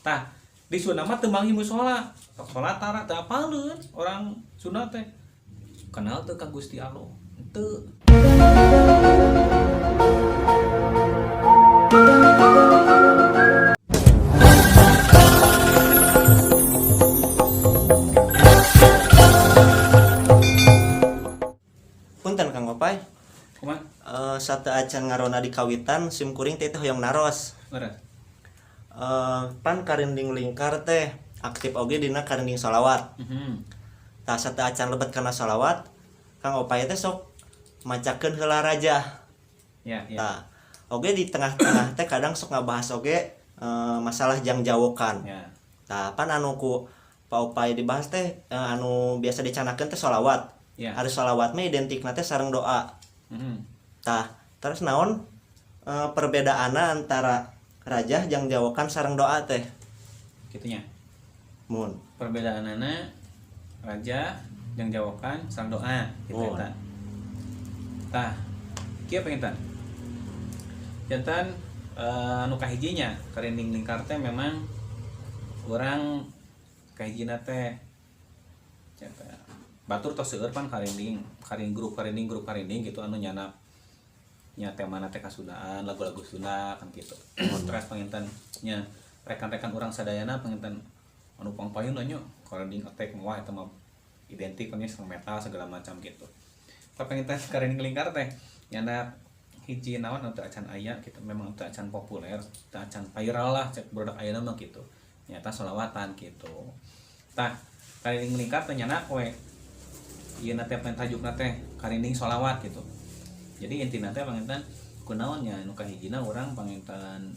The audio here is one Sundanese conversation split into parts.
Tah, di Sunda mah teu manggih musola. Sok salat tara teu apaleun orang Sunda teh. Kenal teu ka Gusti Allah? Teu. Punten, Kang Opay. Kumaha? Sateuacan ngaronda di kawitan, sim kuring teh teh hoyong naros. Leres. Pan Karinding Lingkar teh aktif oge dina karinding sholawat. Tah, sateuacan lebet kana sholawat, Kang Opay teh sok macakeun heula rajah. Ya. Tah, oge di tengah-tengah teh kadang sok ngabahas oge masalah jangjawokan. Tah, pan anu ku Pak Opay dibahas teh anu biasa dicanakeun teh sholawat. Ari sholawat mah identikna teh sareng doa. Tah, terus naon perbedaanna antara rajah jangjawokan sareng doa teh? Kitu nya. Mun. Perbedaanana rajah jangjawokan sareng doa gitu Mun. Eta. Tah, kieu panginten. Janten anu kahijinya Karinding Lingkar teh memang urang kahijina teh janten batur tos seueur pan karinding, karinding grup karinding, grup karinding gitu anu nyana nya temana teh kasundaan, lagu-lagu Sunda kan gitu. Terus panginten nya rekan-rekan urang sadayana panginten anu pangpayun nya Karinding Attack, wah, eta mah identik kan nya metal segala macam gitu. Tapi panginten Karinding Lingkar teh nyana hiji naon anu teu acan aya gitu, memang teu acan populer, teu acan viral lah cek produk ayeuna mah gitu, nyata solawatan gitu. Tah, Karinding Lingkar teh nyana we ieu na teh tajukna teh karinding solawat gitu. Jadi intina teh panginten kunaon nya, nu kahijina urang panginten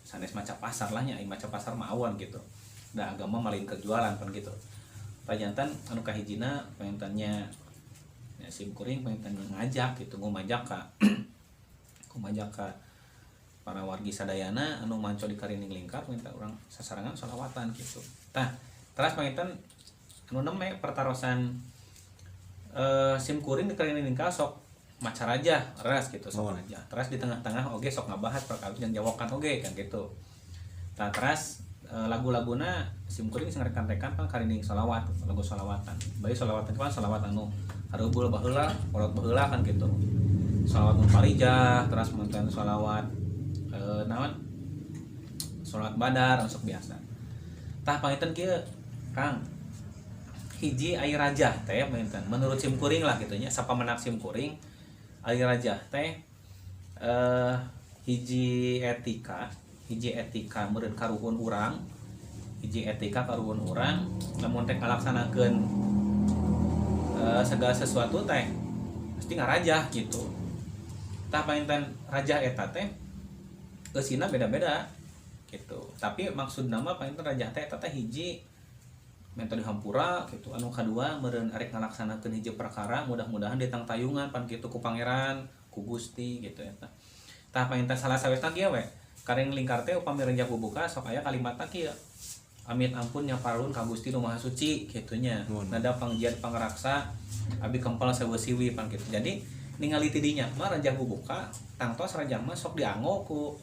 sanes maca pasar lah nya, ai maca pasar mah awan gitu da, agama malin kejualan pan gitu. Panginten anu kahijina pangintennya ya, sim kuring panginten ngajak gitu, ngumajak ka para wargi sadayana anu manco di Karinding Lingkar, panginten urang sasarengan sholawatan gitu. Tah, terus panginten anu neme pertarosan sim kuring di Karinding Lingkar sok maca rajah ras gitu, sok rajah. Terus di tengah-tengah oge sok ngabahas perkawis jangjawokan oge kan gitu. Tah, terus lagu-laguna sim kuring sing rekan-rekan pan karinding sholawat, lagu sholawatan bae, sholawatan kan sholawat anu hareubul baheula, kolot baheula kan gitu, sholawat munfarijah, terus mantan sholawat naon, sholawat badar anu sok biasa. Tah, panginten kieu, Kang, hiji ai rajah teh panginten menurut sim kuring lah gitu nya, sapamenak sim kuring ai rajah teh hiji etika, hiji etika meureun karuhun urang, hiji etika karuhun urang lamun teh ngalaksanakeun segala sesuatu teh pasti ngarajah gitu. Tah, panginten rajah eta teh eusina beda-beda gitu, tapi maksud nama panginten rajah teh eta teh hiji minta dihampura gitu, anu kadua meureun arek ngalaksanakeun hiji perkara mudah-mudahan ditangtayungan pan kitu ku pangeran, ku Gusti gitu eta. Tah, panginten salah sawiosna kieu we, Karinding Lingkar teh upami rejak bubuka sok aya kalimatna kieu, "Amit ampun nya parun ka Gusti Nu Maha Suci," kitu nya. Mun. "Nada pangjian pangraksa abi kempal sewesiwi," pan kitu. Jadi ningali ti dinya mah rajah bubuka tangtos rajah mah sok dianggo ku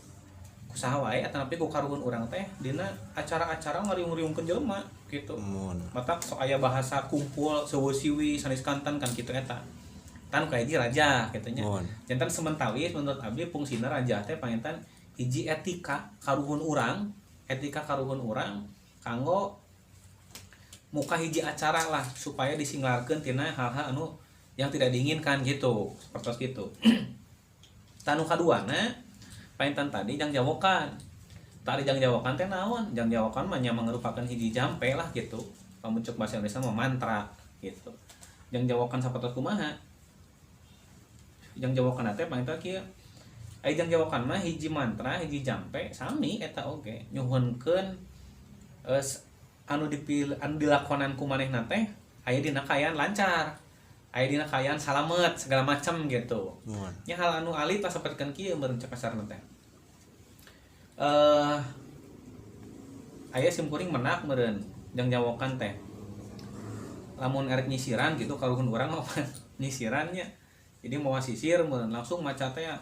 ku saha wae atanapi ku karuhun urang teh dina acara-acara ngariung-riungkeun jelema gitu. Mun. Matak sok aya bahasa kumpul sewesiwi sanes kanten kan kitu, eta tan kayak rajah kitu nya. Mun. Janten sementawis menurut abdi fungsina rajah teh panginten hiji etika karuhun urang, etika karuhun urang kanggo muka hiji acara lah supaya disinglarkeun tina hal-hal anu yang tidak diinginkan gitu, seperti gitu. Tah, nu kaduana panginten tadi jangjawokan. Tadi jangjawokan teh naon? Jangjawokan mah nya merupakan hiji jampe lah gitu, pamucuk bahasa Indonesia mah mantra gitu. Jangjawokan sapertos kumaha? Jangjawokan teh panginten kieu, ai jangjawokan mah hiji mantra, hiji jampe sami eta oge nyuhunkeun anu dipilih, anu dilakonan ku manehna teh aya dina kaayaan lancar, aya dina kaayaan salamet segala macam gitu. Mun. Nya hal anu alit lah, sapertikeun kieu meureun cek kasarna teh aya sim kuring menak meureun jangjawokan teh lamun erek nyisiran gitu, karuhun urang mah nyisirannya jadi mau sisir meureun langsung maca teh ya,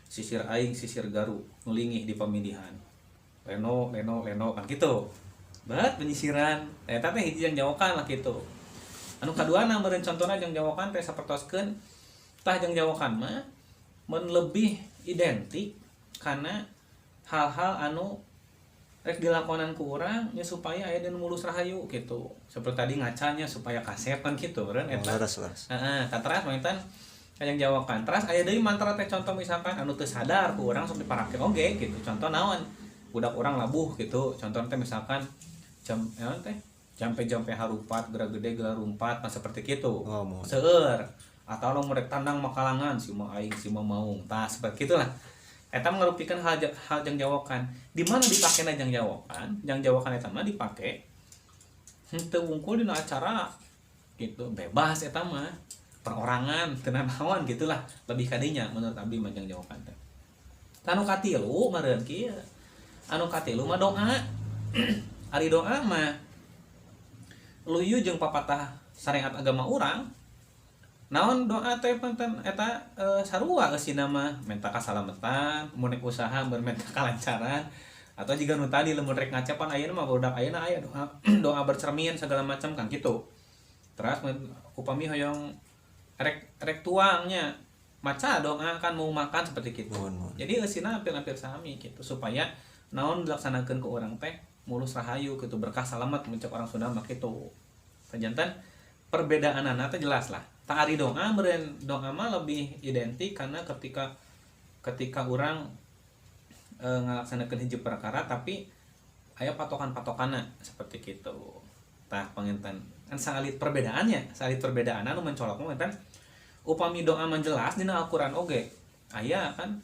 "Sisir aing sisir garu nu lingih di pamilihan." Leno leno leno kan gitu. Bet penyisiran eta teh hiji jangjawokan lah gitu. Anu kaduana meureun contona jangjawokan teh sapertoskeun tah jangjawokan mah mun lebih identik karena hal-hal anu rek dilakonan ku urang nya supaya aya dina mulus rahayu gitu. Seperti tadi ngacanya supaya kasep kan gitu meureun eta. Leres leres. Heeh, teras panginten jangjawokan. Teras aya deui mantra teh contoh misalkan anu teu sadar ku urang sok diparake oge gitu. Contoh naon? Budak urang labuh gitu. Contoh teh misalkan jam naon teh? Jampe-jampe harupat, geura gede geura rumpat, nah seperti kitu. Oh, muhun. Seueur atau lo merek tandang makalangan si mah aing si mah maung. Tah seperti itulah. Eta ngarupikeun hal hal jangjawokan. Di mana dipakena jangjawokan? Jangjawokan eta mah dipake henteu wungkul dina acara gitu, bebas eta mah. Perorangan teu naon gitulah, lebih kadinya menurut abdi mah jangjawokan teh. Anu katilu meureun kieu. Anu katilu mah doa. Ari doa mah luyu jeung papatah syariat agama urang. Naon doa teh panten eta sarua eusina mah menta kasalametan, mun rek usaha mun menta kalancaran atau jiga nu tadi lamun rek ngacapan ayeuna mah barudak ayeuna aya doa doa bercermin segala macam kan gitu. Terus upami hoyong rek rek tuangnya maca doa kan mau makan seperti gitu. Muhun muhun. Jadi eusina hampir-hampir sami gitu supaya naon dilaksanakeun ku urang teh mulus rahayu gitu, berkah salamet mun cek orang Sunda mah kitu. Janten perbedaanana teh jelas lah. Tah ari doa meureun doa mah lebih identik karena ketika ketika urang ngalaksanakeun hiji perkara tapi aya patokan-patokanna seperti kitu. Tah panginten kan saalit perbedaannya, saalit perbedaan anu mencolok mah panginten upami doa mah jelas dina Al-Qur'an oge aya kan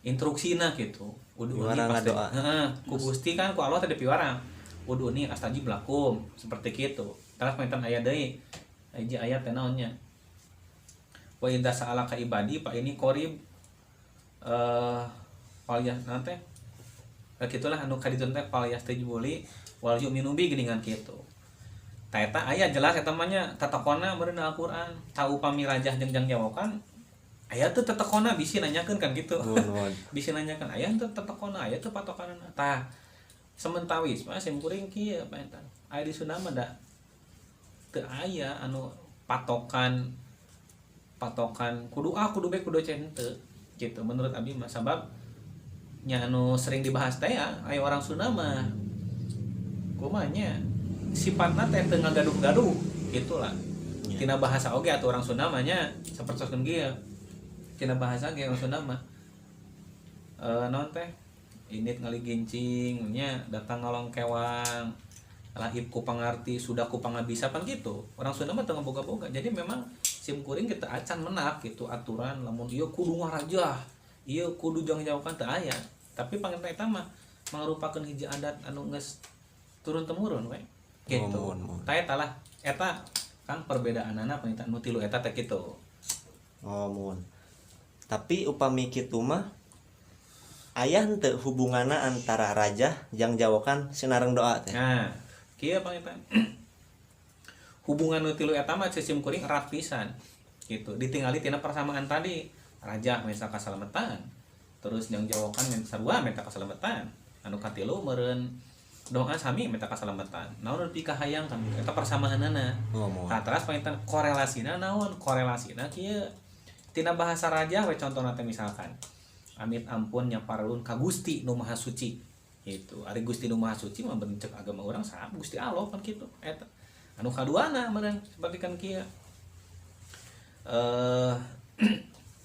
instruksina gitu. Ud'uni Piwarang pasti ngadoa. heeh, ku Gusti kan ku Allah teh dipiwarang. Ud'uni astajib lakum seperti kitu. Terus panginten aya deui hiji ayat teh naon nya? Wa idza sa'alaka ibadi fa inni qarib fal ya naon teh? Kitulah anu kaditun teh fal yastajibuli wal yu'minu bi geuningan kitu. Tah eta aya jelas eta mah nya tatakona meureun Al-Qur'an. Tah upami rajah jeung jangjawokan aya teu tetekona bisi nanyakeun kan gitu. Muhun muhun. Bisi nanyakeun aya teu tetekona, aya teu patokanana. Tah sementawis mah sim kuring kieu panginten. Aya di Sunda mah da teu aya anu patokan patokan kudu A kudu B kudu C henteu gitu menurut abdi mah sabab nya anu sering dibahas teh ya aya orang Sunda mah kumaha nya sifatna teh teu ngagaduh-gaduh gitulah. Ya. Tina bahasa oge atuh orang Sunda mah nya sapertoskeun kieu. Tina bahasa ge orang Sunda mah naon teh indit ngaligincing nya datang ngalongkewang lahib ku pangarti sudah ku pangabisa pan gitu. Orang Sunda mah teu ngaboga-boga. Jadi memang sim kuring kita acan menak gitu aturan lamun ieu kudu ngarajah, ieu kudu jangjawokan teu aya. Tapi panginten eta mah mangrupakeun hiji adat anu geus turun temurun we. Gitu. Muhun muhun. Tah eta lah eta kan perbedaanana panginten nu tilu eta teh kitu. Oh muhun. Tapi upami kitu mah aya henteu hubunganna antara rajah jangjawokan sinareng doa teh. Nah, kieu panginten. Hubungan nu tilu eta mah sim kuring erat pisan gitu. Ditingali tina persamaan tadi, rajah minta kasalametan, terus jangjawokan minta sarua minta kasalametan. Anu katilu meureun doa sami minta kasalametan. Naon nu pikahayang kan eta persamaanana. Oh muhun. Tah teras panginten korelasina naon? Korelasina kieu. Tina bahasa rajah we contohna teh misalkan amit ampun nyaparlun ka Gusti nu Maha Suci gitu. Ari Gusti nu Maha Suci mah bencek agama urang saha Gusti Allah kan kitu eta. Anu kaduana meureun seperti kan kieu.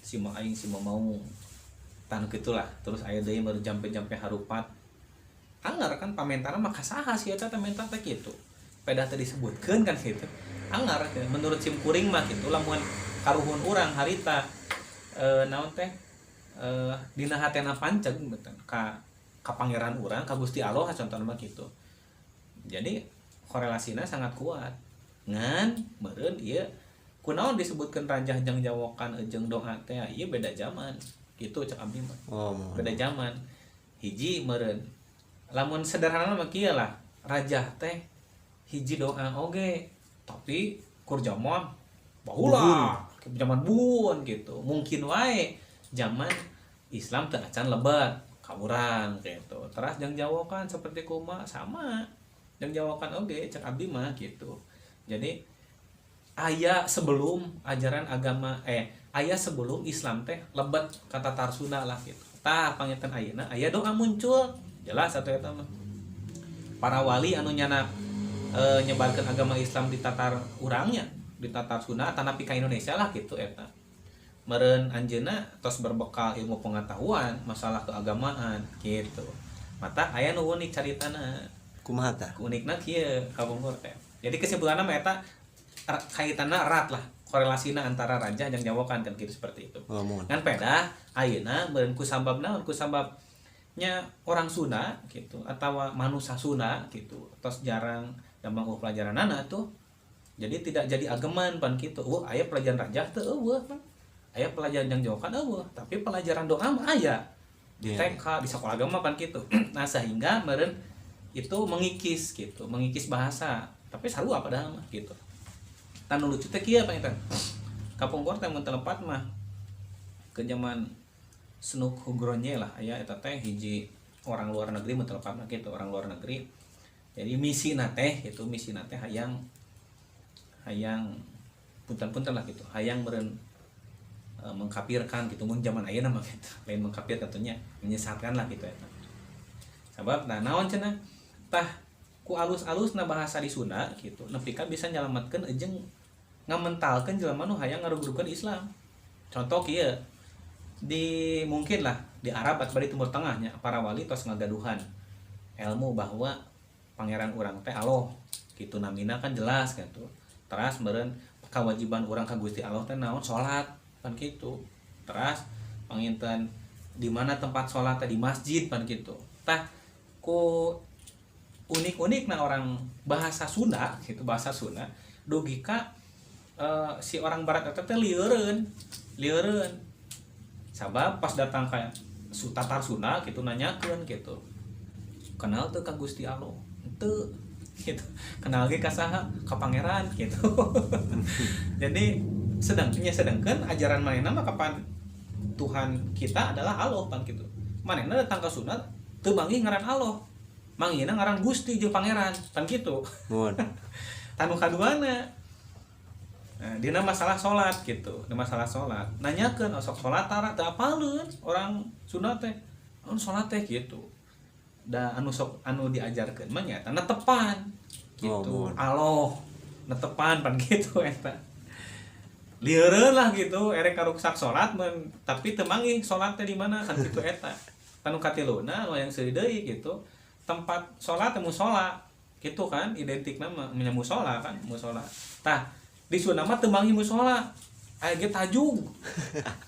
Si mah aing si mah mau tan gitulah. Terus aya deui meureun jampe-jampe harupat. Anggar kan pamentana mah ka saha si eta teh menta teh kitu. Pedah teh disebutkeun kan kitu. Anggar menurut sim kuring mah kitu lamun karuhun urang harita naon teh dina hatena panceg beten ka ka pangeran urang ka Gusti Allah contohna mah kitu. Jadi korelasina sangat kuat. Ngan meureun ieu kunaon disebutkeun rajah jangjawokan jeung doa teh ieu beda zaman. Kitu cek abdi mah. Oh muhun. Beda zaman. Hiji meureun lamun sederhana mah kieu lah, rajah teh hiji doa oge tapi kur zaman baheula, zaman buhun gitu. Mungkin wae zaman Islam teu acan lebat. Ka urang gitu. Teras jang jawokan seperti kumaha sama. Jang jawokan oge cek abdi mah gitu. Jadi aya sebelum ajaran agama aya sebelum Islam teh lebet ka Tatar Sunda lah gitu. Tah panginten ayeuna aya doa muncul jelas atuh eta mah. Para wali anu nyana nyebarkeun agama Islam di tatar urangnya, di Tatar Sunda atanapi ka Indonesia lah gitu eta. Meureun anjeunna tos berbekal ilmu pengetahuan masalah keagamaan gitu. Mata aya nu unik caritana. Kumaha tah? Unikna kieu kapungkur teh. Jadi kesimpulanna mah eta kaitanna erat lah, korelasina antara rajah jeung jawokan kan gitu seperti itu. Oh, mun. Ngan pedah ayeuna meureun ku sabab naon, ku sababnya orang Sunda gitu atau manusia Sunda gitu tos jarang gampang pelajaranana tuh. Jadi tidak jadi ageman pan gitu. Oh, aya pelajaran rajah teu eueuh pan. Aya pelajaran jang jawokan eueuh, tapi pelajaran doa mah aya. Di TK, di sekolah agama pan gitu. Nah, sehingga meureun itu mengikis gitu, mengikis bahasa. Tapi sarua padahal mah gitu. Tanu lucu teh kieu panginten. Kapungkur teh mun teu lepat mah ke zaman Snouck Hurgronje lah aya eta teh hiji orang luar negeri mun teu lepat mah gitu, orang luar negeri. Jadi misi na teh gitu, misi na teh hayang hayang punten-punten lah gitu, hayang meureun mengkafirkan gitu mun zaman ayeuna mah gitu. Lain mengkafir tentunya menyesatkan lah gitu eta. Sabab nah naon cenah tah ku alus-alusna bahasa di Sunda gitu nepi ka bisa nyalametkeun jeung ngamentalkeun jelema nu hayang ngarugrugkeun Islam. Contoh kieu di mungkin lah di Arab atau di Timur Tengahnya para wali tos ngagaduhan ilmu bahwa pangeran urang teh Allah gitu, namina kan jelas gitu. Teras meureun kewajiban urang ka Gusti Allah teh naon, salat pan gitu. Teras panginten di mana tempat salat teh, di masjid pan gitu. Tah ku unik-unik nah orang bahasa Sunda gitu, bahasa Sunda dugi ka si orang barat eta teh lieureun lieureun sabab pas datang ka Tatar Sunda gitu nanyakeun gitu, kenal teu ka Gusti Allah teu gitu, kenal ge ka saha, ka pangeran gitu. Jadi sedangkan ajaran manehna mah kapan Tuhan kita adalah Allah pan gitu. Manehna datang ka Sunda teu manggih ngaran Allah, manggihna ngaran Gusti jeung pangeran pan gitu. Mun. Tanu kaduana nah, dina masalah salat gitu, dina masalah salat nanyakeun osok salat tara teu apaleun orang Sunda teh, anu salat teh gitu. Da anu sok anu diajarkeun mah nyaeta netepan gitu. Oh, mun. Allah netepan pan gitu eta. Lieureun lah gitu, erek karuksak salat mun tapi teu manggih salat teh di mana kan gitu eta. Tanu katiluna anu yang seuri deui gitu. Tempat salat teh musola gitu kan, identikna mah nya musola kan, musola. Tah di Sunda mah teu manggih musola, aya ge tajug,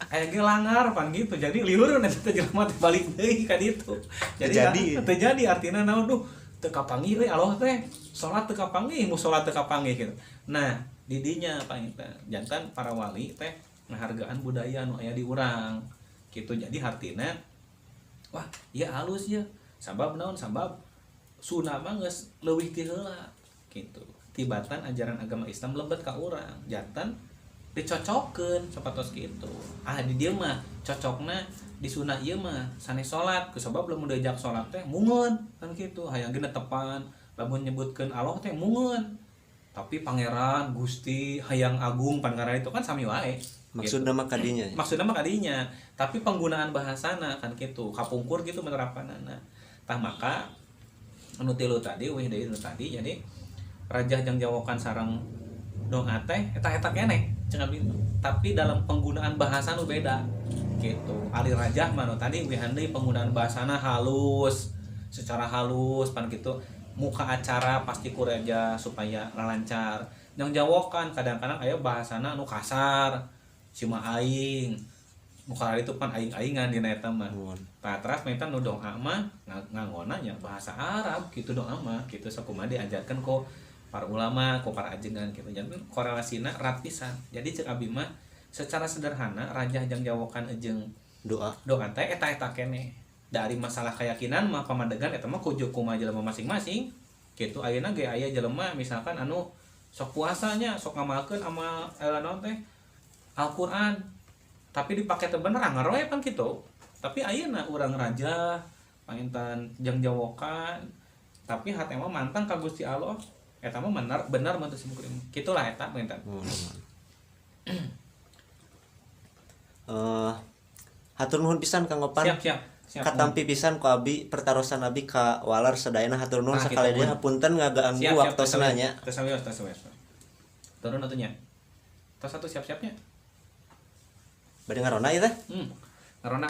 aya ge langgar pan gitu. Jadi lieureun eta teh jelema teh balik deui ka ditu. Jadi Terjadi. teu jadi artina naon, duh teu kapanggih euy Allah teh, salat teu kapanggih, musola teu kapanggih gitu. Nah, di dinya panginten jantan para wali teh ngahargaan budaya nu aya di urang gitu. Jadi hartina wah ieu halus ya, sabab naon, sabab Sunda mah geus leuwih ti heula gitu. Tibatan ajaran agama Islam lebet ka urang, jantan dicocokkeun sapatos kitu. Ah di dieu mah cocokna di sunah ieu mah sanes salat, kusabab lamun diajak salat teh mungeun kan kitu, hayang ge netepan, lamun nyebutkeun Allah teh mungeun. Tapi pangeran, Gusti, hayang agung pan ngaran itu kan sami wae. Maksudna mah kadinya. Maksudna mah kadinya, tapi penggunaan bahasana kan kitu, kapungkur gitu menerapkanana. Tah maka anu tilu tadi, wih deui nu tadi, jadi rajah jang jawokan sareng doa teh eta-eta keneh cenah abdi. Tapi dalam penggunaan bahasa nu beda gitu. Ari rajah mah nu tadi wihan deui penggunaan bahasana halus, secara halus pan gitu. Muka acara pasti ku raja supaya lancar. Jang jawokan kadang-kadang aya bahasana nu kasar, cuma aing. Muka itu pan aing-aingan dina eta mah. Nuhun. Tah teras meta nu doa mah nganggona nya bahasa Arab gitu doa mah gitu sakumaha diajarkeun ku para ulama, ku para ajengan gitu. Janten korelasina erat pisan. Jadi cek abi mah secara sederhana rajah jang jawokan jeung doa. Doa teh eta-eta keneh. Dari masalah keyakinan mah pamadegan eta mah kuju kumaha jelema masing-masing. Gitu ayeuna ge aya jelema misalkan anu sok puasanya, sok ngamalkeun amal naon teh Al-Qur'an. Tapi dipake teu bener anger we pan kitu. Tapi ayeuna urang raja panginten jangjawokan tapi hate mah mantang ka Gusti Allah, eta mah benar benar mah teu simkuring. Kitulah eta panginten. Hatur nuhun pisan Kang Opan. Siap siap. Siap. Katampi pisan ku abi pertarosan abi ka walar sadayana, hatur nuhun Nah, sakali kitu, deui, hapunten ngaganggu waktosna nya. Tos sawios, tos sawios. Turun atuh nya. Tos satu siap-siapnya. Bade ngarona ieu teh? Ngarona.